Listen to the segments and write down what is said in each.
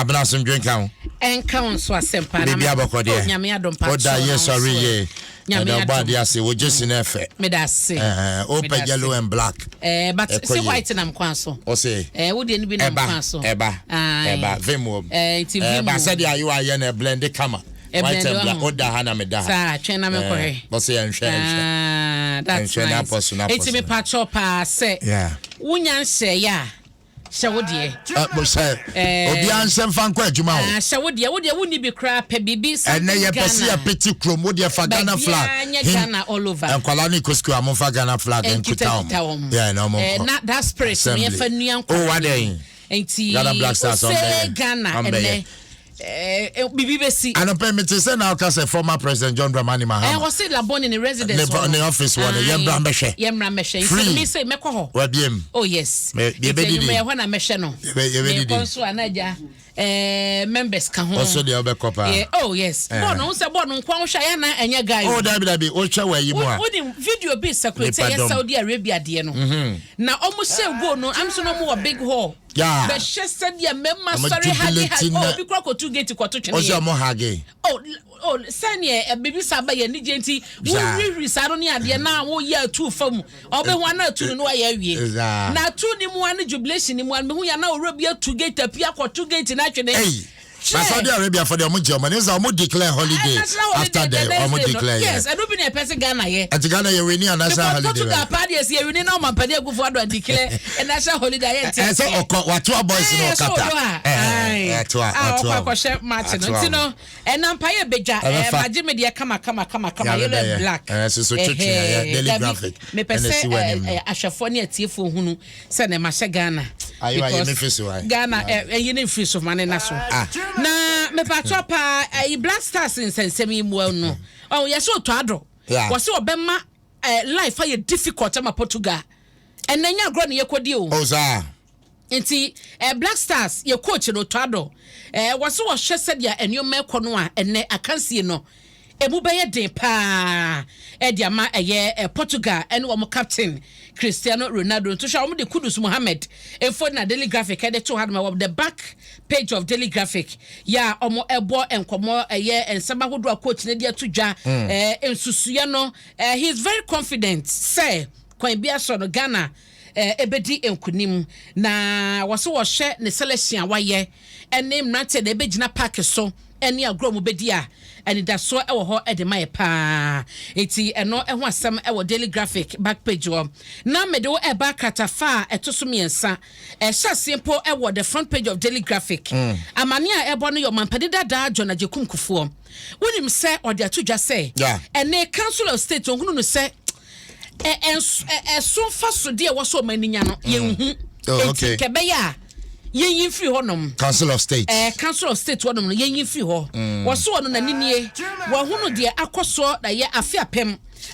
Abena, asomdwe nka ho. Ɛnka wo nso, asɛmpa. Biribi abɔkɔ deɛ. Oh, Nyame adom pa. Woda yɛ sɔre yie. Nyame ɛda ɔbɔ adom. Adeɛ ase wogye si no ɛfɛ. Meda ase. Wopɛ Meda ase. yellow and black. But Ɛkɔ sɛ yie. white nam kwan so. Ɔse Wodeɛ no bi nam ɛba kwan so. Ɛba. Aye. Ɛba vim wɔ mu. Nti vim ba wɔ mu. sɛdeɛ ayewa ayɛ no ɛblend kama. White Ɛblend and black wɔ ho. woda ha na meda ha. Saa, twɛn na menkɔhwɛ. Ɔse yɛnhwɛ, ɛnhwɛ. Ah, that's Ɛnhwɛ nice. n'apɔ so, n'apɔ Enti so. mepatwɔ paa sɛ wonya nhyɛeɛ a, hyɛ wo deɛ. Mo sɛ obiara nhyɛ mfa nkɔ adwuma o. Ah, hyɛ wo deɛ. Wo deɛ wonni bi koraa, pɛ biribi something Ɛnɛ yɛpɛ sɛ Ghana. yɛpete kurom, wodeɛ fa Ghana flag. Baabiara nyɛ Ghana all over. Nkwalaa ne kɔ sukuu a, momfa Ghana flag nkuta Nkitakuta wɔn. wɔn. Yeah, na ɔmo nkɔ Na that spirit no assembly. yɛfa nua Oh, nkwadaa. wadɛn? Nti Ghana Black Stars ose ɔmbɛyɛ. Ghana Ɔmbɛyɛ. ɛnɛ biribi bɛsi. Anɔpɛ mete sɛ na woka sɛ former President John Dramani Mahama Wɔse Labone ne residence ne hɔ no. Ne office wɔ no, yɛmmra mbɛhwɛ. Yɛmmra mmɛhwɛ. Nti Free. me sɛ mɛkɔ hɔ. Wabiem. Oh yes. Yɛbɛdidi. Nti anwummerɛ hɔ na mɛhwɛ no. Yɛbɛdidi. Mekɔ nso a na agya members ka ho. Ɔso deɛ wobɛkɔ paa. Yeah, oh yes. Bɔɔl no, sɛ bɔɔl no nko ahwɛ a, na ɛnyɛ guy. Oh, dabi dabi, wohwɛ wɔ ayi mu a Wonim video bi circulate Nipa yɛ dɔm. Saudi Arabia deɛ no. Na ɔmo hyɛ goal no, am so na ɔmo wɔ big hall. Bɛhyɛ sɛdeɛ mmarima Ɔmo sɔre hage jubilate hage. na Oh, obi kora kɔtu gate kɔto twene. Ɔsɛ ɔmo hage. Oh, sɛneɛ biribi saa ba yɛ anigye nti worihuri saa no ne adeɛ na woyɛ atu fam, ɔbɛhu ana atu no na wayɛ awie. Na atu ne mu a ne jubilation ne mu a, mehu yɛ na owura bi atu gate apia akɔto gate no atwene. Hey, na Saudi Arabia for the ɔmo gye ɔmo ani sɛ ɔmo declare holiday. National holiday after the the next ɔmo day no. declare. Yes, ɛno bi na ɛpɛ sɛ Ghana yɛ. Ɛti Ghana yɛ wini a national Because holiday. Portugal paa deɛ, sɛ yɛwini na ɔmampani Akufo Addo declare a national holiday ayɛ nti. Ɛsɛ ɔkɔ watoa boys no sɛ ɔkata. ɔdɔ a, ae. Ɛtoa A watoa. ɔkɔ akɔhyɛ match no. Nti no ɛnam pa yɛ bedwa. Ɛbɛfa. Magye me deɛ kama kama kama kama, Yàrá yellow and bɛyɛ. black. Soso twetwe ɛyɛ Daily Dabi, Graphic mepɛ ɛna sɛ esi wɔ anim no. ahwɛfoɔ ne atiefoɔ hunu sɛ ne mahyɛ Ghana. Ayo, ayi Because me fi so, ayi. Ghana ɛyi ne mfiri so ma ne na so. Ah. Na mepatɔ paa, ɛyi Black Stars nsɛnsɛm yi mu no, ɔn yɛsɛ Otto Addo wɔsɛ ɔbɛma life ayɛ difficult ama Portugal. Ɛnɛ nyɛ agorɔ ne yɛkɔdi o. O saa. Nti Black Stars yɛ coach no, Otto Addo, wɔsɛ wɔhwɛ sɛdeɛ nneɛma ɛkɔ no a, ɛnɛ akansie no emu bɛyɛ den paa ɛde ama ɛyɛ Portugal ɛne wɔn captain Cristiano Ronaldo. Nso hwɛ, wɔn de Kudus Mohammed efo na Daily Graphic ɛde to ha no wɔ the back page of Daily Graphic yɛ a wɔn ɛbɔ nkɔmɔ, ɛyɛ nsɛm ahodoɔ a coach ne de ato dwa, nsusuɛ no, he is very confident sɛ kwan bi asɔ no Ghana ɛbɛdi nkunim, na wɔso wɔhwɛ ne selection a wayɛ ɛne mmeranteɛ na ɛbɛgyina park so ɛne agorɔ mu bɛdi a, anidasoɔ ɛwɔ hɔ ɛde ma yɛ paa. Eti ɛno ɛho asɛm ɛwɔ Daily Graphic back page hɔ. Na mede wo ɛba kratafa a ɛto so 3, ɛhyɛ aseɛ mpo ɛwɔ the front page of Daily Graphic. Amane a ɛbɔ no yɛ ɔmampani dadaa John Agyekum Kufuor. Wonim sɛ ɔde ato dwa sɛ ɛne Council of State, ohunu no sɛ ɛso mfasodeɛ ɛwɔ so ɔma ani nya no yɛnhu. Oh, Enti kɛbɛyɛ a yɛnyi mfiri hɔnom. Council of State. Council of State hɔnom no, yɛnyi mfiri hɔ. Wɔso ɔno n'ani nie, wɔahunu deɛ akɔ soɔ na ɛyɛ afe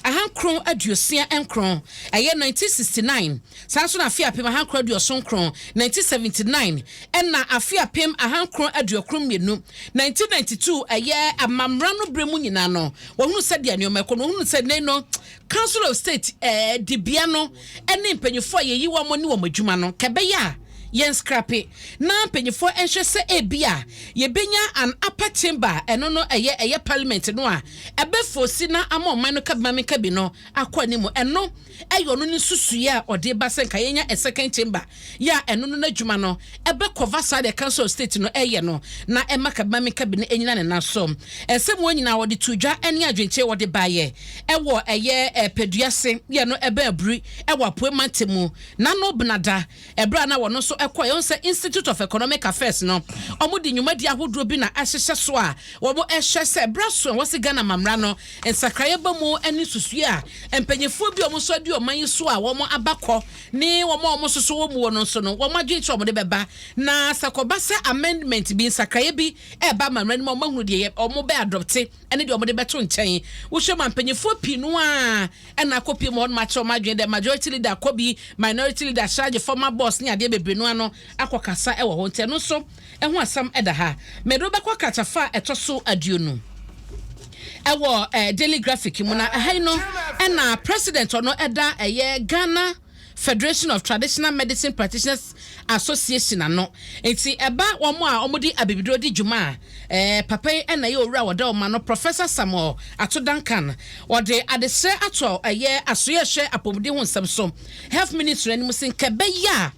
1969, ɛyɛ 1969, saa nso na afe 1979, 1979, ɛna afe 1992, 1992, ɛyɛ amammerɛ no berɛ mu nyinaa no, wɔhunu sɛdeɛ nneɛma ɛkɔ no. Wɔhunu sɛ ne no Council of State dibea no ɛne mpanyinfoɔ a yɛyi wɔn ne wɔn adwuma no, kɛbɛyɛ a yɛn scrap na mpanyinfoɔ nhwɛ sɛ ebi a yɛbɛnya an upper chamber, ɛno no ɛyɛ parliament no a ɛbɛfosi na ama ɔman no kabima mi kabi no akɔ anim. Ɛno ɛyɛ ɔno ne nsusuiɛ a ɔde ba sɛ nka yɛnya a second chamber yɛ a ɛno no n'adwuma no ɛbɛ cover saa deɛ Council of State no ɛyɛ no na ɛma kabima mi kabi no ɛnyina ne nan so. Ɛsɛm wɔn nyinaa wɔde to dwa ɛne adwenkyerɛ wɔde baayɛ ɛwɔ ɛyɛ ɛpɛduase yɛ no ɛbɛn Aburi ɛwɔ Apoe Mante mu nano benada, ɛberɛ a na wɔno nso ɛkɔ ɛho sɛ Institute of Economic Affairs no, ɔmo de nnwumadi ahodoɔ bi na ahyehyɛ so a wɔn ɛhwɛ sɛ ɛberɛ so a wɔsi Ghana mamra no nsakraeɛ ba mu ne susue a mpanyinfoɔ bi a wɔn nso adi ɔman yi so a wɔn abakɔ ne wɔn a wɔn nso so wɔ mu wɔ no nso no, wɔn adwene kyerɛ wɔn de bɛba na sɛ kɔba sɛ amendment bi, nsakraeɛ bi ɛɛba amamra no mu a, wɔn ahunu deɛ wɔn bɛ adopt ɛne deɛ wɔn de bɛto nkyɛn. Wohwɛ mu a, mpanyinfoɔ pii no a ɛna akɔ pie mu hɔ nom akyerɛ wɔn adwene dɛ majority leader akɔ bi, minority leader Sharge, former boss ne adeɛ bebree no ano akɔ kasa ɛwɔ hɔ. Nti ɛno nso ɛho asɛm ɛda ha. Mɛdo bɛkɔ kratafa a ɛtɔ so 20 ɛwɔ Daily Graphic mu, na ɛha yi no ɛna president ɔno ɛda ɛyɛ Ghana. Federation of Traditional Medicine Practitioners Association ano. Nti ɛba wɔn a wɔde abibiduro di dwuma a, papa yi na ɛyɛ owura a wɔda wɔn ano, Professor Samuel Ato Duncan. Wɔde adesrɛ ato ɛyɛ asoeɛ ɛhwɛ apɔmuden ho nsɛm so, Health Ministry anim se nka ɛbɛyɛ a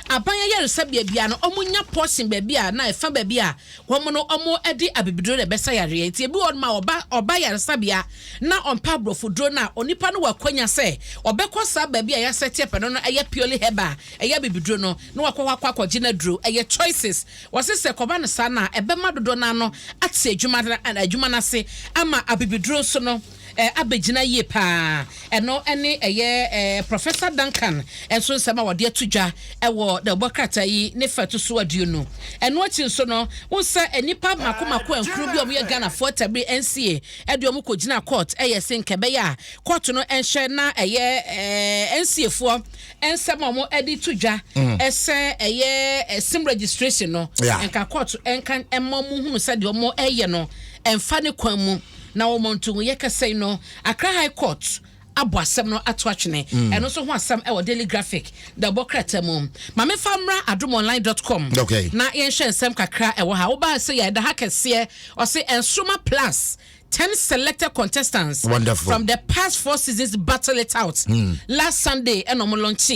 aban ayaresabea biara no wɔnya portion baabi a na ɛfa baabi a wɔn no wɔde abibiduro na ɛbɛsa yareɛ. Nti ebi wɔ hɔnom a ɔba ɔba ayaresabea na ɔmpɛ aborɔfoduro no a, onipa no wɔ akwanya sɛ ɔbɛkɔ saa baabi a yɛasɛte apɛ no no ɛyɛ purely herbal, ɛyɛ abibiduro no, na wakɔ hɔ akɔ akɔgye n'aduro. Ɛyɛ choices. Wɔse sɛ ɛkɔba no saa no a, ɛbɛma dodoɔ no ara no ate adwuma no adwuma no ase ama abibiduro nso no abɛgyina yie pa ara. Ɛno ne ɛyɛ Professor Duncan nso nsɛm a wɔde ato dwa wɔ dawubɔ krataa yi ne fa ɛto so 20. Ɛno akyi nso no, wohu sɛ nnipa mako mako ankron bi a wɔyɛ Ghanafoɔ tabiri NCA de wɔn kɔgyinaa court yɛ se nka ɛbɛyɛ a court no nhwɛ na ɛyɛ NCA foɔ nsɛm a wɔde to dwa sɛ ɛyɛ sim registration no, nka court nka mma wɔn hunu sɛ deɛ wɔreyɛ no ɛmfa ne kwan mu na wɔn nto yɛ kɛsɛn no. Accra High Court abɔ asɛm no ato atwene. Ɛno nso ho asɛm ɛwɔ Daily Graphic da ɛbɔ krataa mu. Maame, fa mmra adomonline.com na yɛnhwɛ nsɛm kakra ɛwɔ ha. Wobaa sɛ yɛ ɛda ha kɛseɛ, ɔse Nsoroma Plus 10 selected contestants from the past four seasons battle it out. Last Sunday ɛna ɔmo launch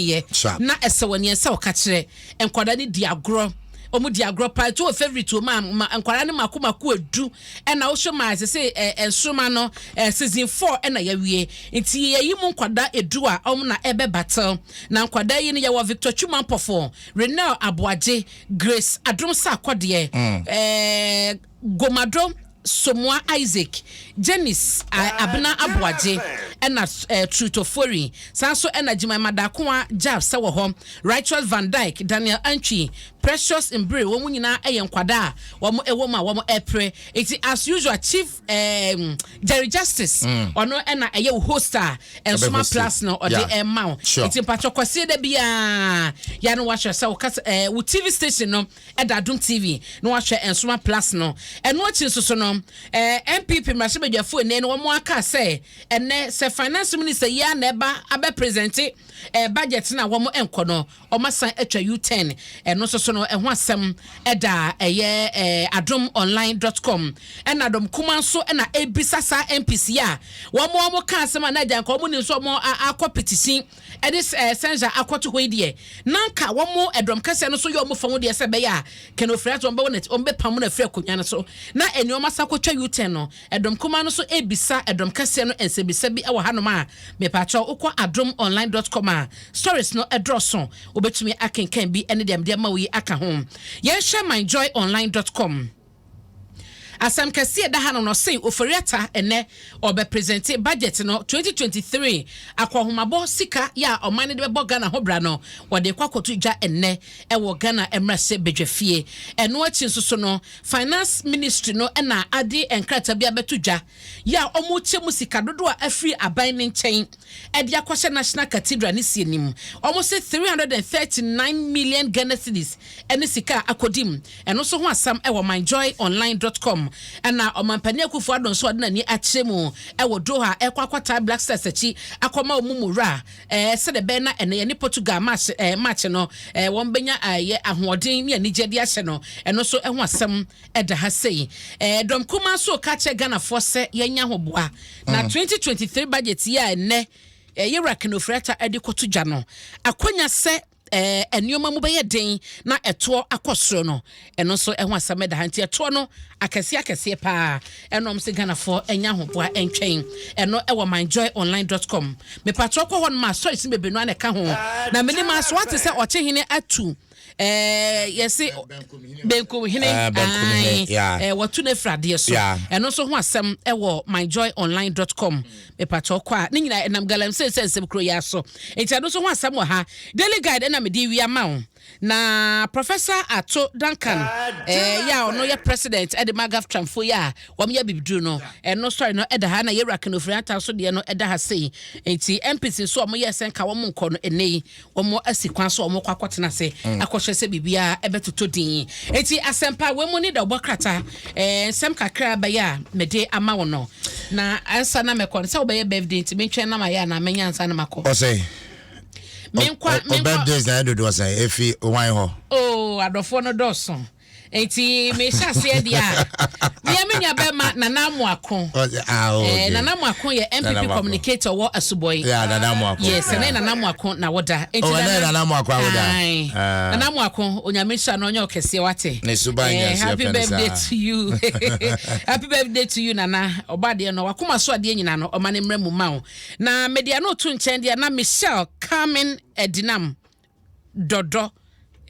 na ɛsɛ wɔ neɛ sɛ ɔka kyerɛ nkwadaa no di agorɔ, ɔmo di agorɔ paa. Etu wɔ favourite o ma ma nkwadaa no mako mako 10 ɛna wohwɛ maa ɛsɛ sɛ Nsoroma no season 4 ɛna yɛwie, nti yɛyi mu nkwadaa 10 a ɔmo na ɛbɛ battle. Na nkwadaa yi no, yɛwɔ Victor Twuma Mpɔfo, Renel Aboagye, Grace Adom Sakɔdeɛ, Gomado Somoa Isaac, Janice Abena Aboagye, ɛna Trutofori. Saa nso ɛna Jemima Dakoa Jab sɛ wɔ hɔ, Righteous Van Dyke, Daniel Antwi, Precious Mbere. Wɔn nyinaa yɛ nkwadaa a wɔn ɛwɔ mu a wɔn ɛpere. Eti as usual, Chief Jerry Justice, ɔno ɛna ɛyɛ wo host a Nsoma Plus no ɔde ɛma wo. Eti mpatwɔ kɔsie da biara ya no wahwɛ sɛ wo kasa wo TV station no ɛda Adom TV na wahwɛ Nsoma Plus no. Ɛno akyi nso so no, NPP mmarahyɛbadwafoɔ ene no wɔn aka sɛ ɛnɛ sɛ Finance Minister yi a na ɛba abɛ present budget na wɔn nkɔ no, wɔn asan atwa U10. Ɛno nso so no, ɛho asɛm ɛda ɛyɛ adomonline.com. Ɛna Dɔm Kuma nso ɛna ebisa saa MPs a wɔn ka asɛm a na agya nka wɔn nim nso wɔn akɔ petition ɛde censure akɔto hɔ yi deɛ, nanka wɔn ɛdɔm kɛseɛ no so yɛ wɔn fam deɛ sɛ ɛbɛyɛ a Ken Ofori-Atta wɔn bɛwɔ n'akyi, wɔn bɛpam no afiri akonnwa no so na nneɛma sa akɔtwa U10 no. Ɛdɔm kuma no so ebisa ɛdɔm kɛseɛ no nsɛbisa bi ɛwɔ hanom a mepatwɛ wokɔ adomonline.com a, stories no ɛdɔɔso, wobɛtumi akenkan bi ɛne deɛ mede ama wo yi aka ho. Yɛnhwɛ myjoyonline.com. Asɛm kɛseɛ da ha no, ɔse Ofori-Atta ɛnɛ ɔbɛ budget no 2023, akɔhomabɔ sika yɛ a ɔman no de bɛbɔ Ghana ho bra no, wɔde kɔ akɔto dwa ɛnɛ ɛwɔ Ghana mmarahyɛ badwafie. Ɛno akyi nso so no, Finance Ministry no ɛna ade nkrataa bi abɛto dwa yɛ a ɔmo kyɛ mu sika dodoɔ a afiri aban ne nkyɛn ɛde akɔhyɛ National Cathedral ne sie nim. Ɔmo sɛ 339 million Ghana cedis ɛne sika a akɔdi mu. Ɛno nso ho asɛm ɛwɔ myjoyonline.com. Ɛna Ɔmampanin Akufo Addo nso ɔde n'ani akyerɛ mu ɛwɔ Doha, ɛkɔ akɔtaa Black Stars akyi akɔma wɔn mu wura sɛdeɛ bɛyɛ na ɛnɛ yɛne Portugal match no wɔn bɛnya ɛyɛ ahoɔden ne anigye de ahyɛ no. Ɛno nso ɛho asɛm ɛda ha sei. Dɔm kuma nso ka kyerɛ Ghanafoɔ sɛ yɛnya ahoboa na 2023 budget yi a ɛnɛ yɛwura Ken Ofori-Atta ɛde kɔto dwa no, akonya sɛ nneɛma mu bɛyɛ den na ɛtoɔ akɔ soro no, ɛno nso ɛho asɛm ɛda ha. Nti ɛtoɔ no akɛseɛ akɛseɛ paa ɛna ɔmo sɛ Ghanafoɔ ɛnya ahoboa ɛntwɛn. Ɛno ɛwɔ myjoyonline.com. Mepatwerɛ kɔ hɔ nom a, stories bebree no ana ɛka ho. Na menim aso ate sɛ Ɔkyehene atu yɛse Benkumhene. Benkumhene, yeah. Wɔtu no afiri adeɛ so. Ɛno nso ho asɛm ɛwɔ myjoyonline.com. Mepatwerɛ kɔ a, ne nyinaa ɛnam galamsey sɛ nsɛm kuro yi aso, nti ɛno nso ho asɛm wɔ ha. Daily Guide ɛna mede wi ama wo. Na Professor Ato Duncan yɛ a ɔno yɛ president ɛde ma GHAFTRAMfoɔ yi a wɔn yɛ bibiduro no, ɛno sɔre no ɛda ha. Na yɛwura Ken Ofori-Atta nso deɛ no ɛda ha sei. Nti MPs nso a wɔn yɛ sɛ nka wɔn nkɔ no, ɛnɛ yi wɔn asi kwan so, wɔn kɔ akɔtena ase akɔhwɛ sɛ biribiara ɛbɛtotɔ din. Nti asɛmpa wɔn mu ne da ɔbɔ krataa nsɛm kakra bɛyɛ a mɛde ama wɔn no. Na ansa na mɛkɔ no, sɛ wɔbɛyɛ birthday nti mentwɛn na ma yɛ anaa mɛnya ansa na makɔ? Ɔsɛ. Menkwa O birthdays na ɛdodoɔ sɛn efi wan hɔ? Oh, adɔfoɔ no dɔɔso. Nti mehyɛ aseɛ deɛ a, meɛ me nua bɛma Nana Amoako. Ah, oh, okay. Nana Amoako yɛ NPP communicator wɔ Asubɔi. Yeah, Nana Amoako. Yes, ɛnɛ Nana Amoako na wɔda. Nti oh, ɛnɛ Nana Amoako awoda. Aye. Nana Amoako, Onyame nhyira no, ɔnyɛ ɔkɛseɛ wate. Ne suban nyɛ eh, happy birthday to you. Happy birthday to you, Nana. Ɔba adeɛ no, wakoma so adeɛ nyina no, ɔma ne mmerɛ mu ma wo. Na mede ano to nkyɛn deɛ na Michelle Carmen Edinam Dɔdɔ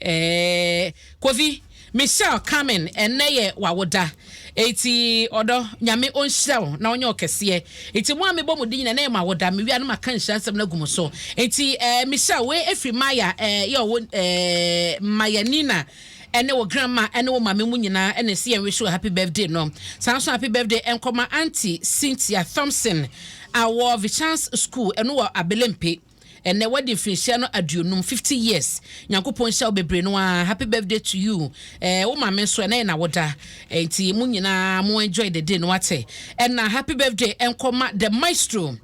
eh, Kofi Michelle Carmen ɛnnɛ yɛ w'awoda eti ɔdɔ Nyame ɔnhyira wo na ɔnyɛ ɔkɛseɛ eti mo a mebɔ mo din nyina ɛnɛ yɛ mo awoda mewie a na maka nhyira nsɛm no agu mo so eti eh, Michelle wei efiri Maya eh, yɛ ɔwɔ eh, Maya Nina ɛne wo grandma ɛne wo maame mu nyinaa ɛna ɛsi yɛn wish wo happy birthday no. Saa nso happy birthday ɛnkɔma Auntie Cynthia Thompson a wɔ Vichance School ɛno wɔ Abelempe. Ɛnɛ wadi mfirinhyia no 50, 50 years. Nyankopɔn nhyira wo bebree no ara. Happy birthday to you. Eh, wo maame nso ɛnɛ yɛ n'awoda. Nti mo nyinaa mo enjoy the day no wate. Ɛna happy birthday ɛnkɔma the maestro.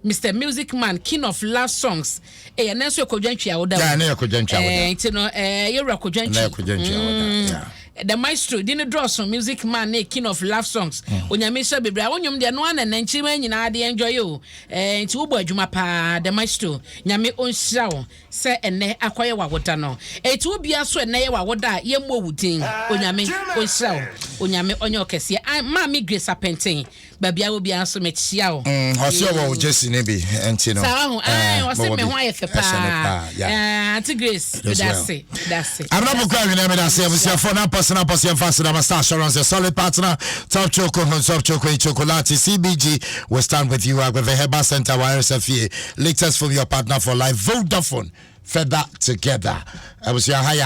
Mr. Music Man, King of Love Songs. Eh, ɛnɛ nso yɛ Kwadwo Antwi awoda. Yeah, ɛnɛ yɛ Kwadwo Antwi awoda. Eh, nti no, eh, yɛwura Kwadwo Antwi. Ɛnɛ yɛ Kwadwo Antwi awoda. Yeah. The Maestro, di ne dɔɔso, Music Man ne King of Love Songs. Onyame nhyira bebree. A wonwom deɛ no ana na nkyirima nyinaa de enjoy o. Eh, nti wobɔ adwuma paa, The Maestro. Nyame ɔnhyira wo sɛ ɛnɛ akɔyɛ w'awoda no. Enti wo bia so ɛnɛ yɛ w'awoda a yɛmmɔ wo din. Onyame ɔnhyira wo. Onyame ɔnyɛ ɔkɛseɛ. Ah, Maame Grace Apɛnten. Baabi a wɔ biara nso mekyia wo. Ɔse ɔwɔ wo jersey no bi nti no. Saa wahu. Ae, ɔse me ho ayɛ fɛ paa. Eh, Auntie Grace, meda ase, meda ase. Abena Poku Ahwene, meda ase. Abusuafoɔ na apɔse na apɔse yɛmfa aseda ma Star Assurance, a solid partner, Top Choco, Hon Top Choco, Chocolate, CBG, we stand with you, Agbeve Herbal Center, Wireless FA, Latest from your partner for life, Vodafone, further together. Abusua ha yɛ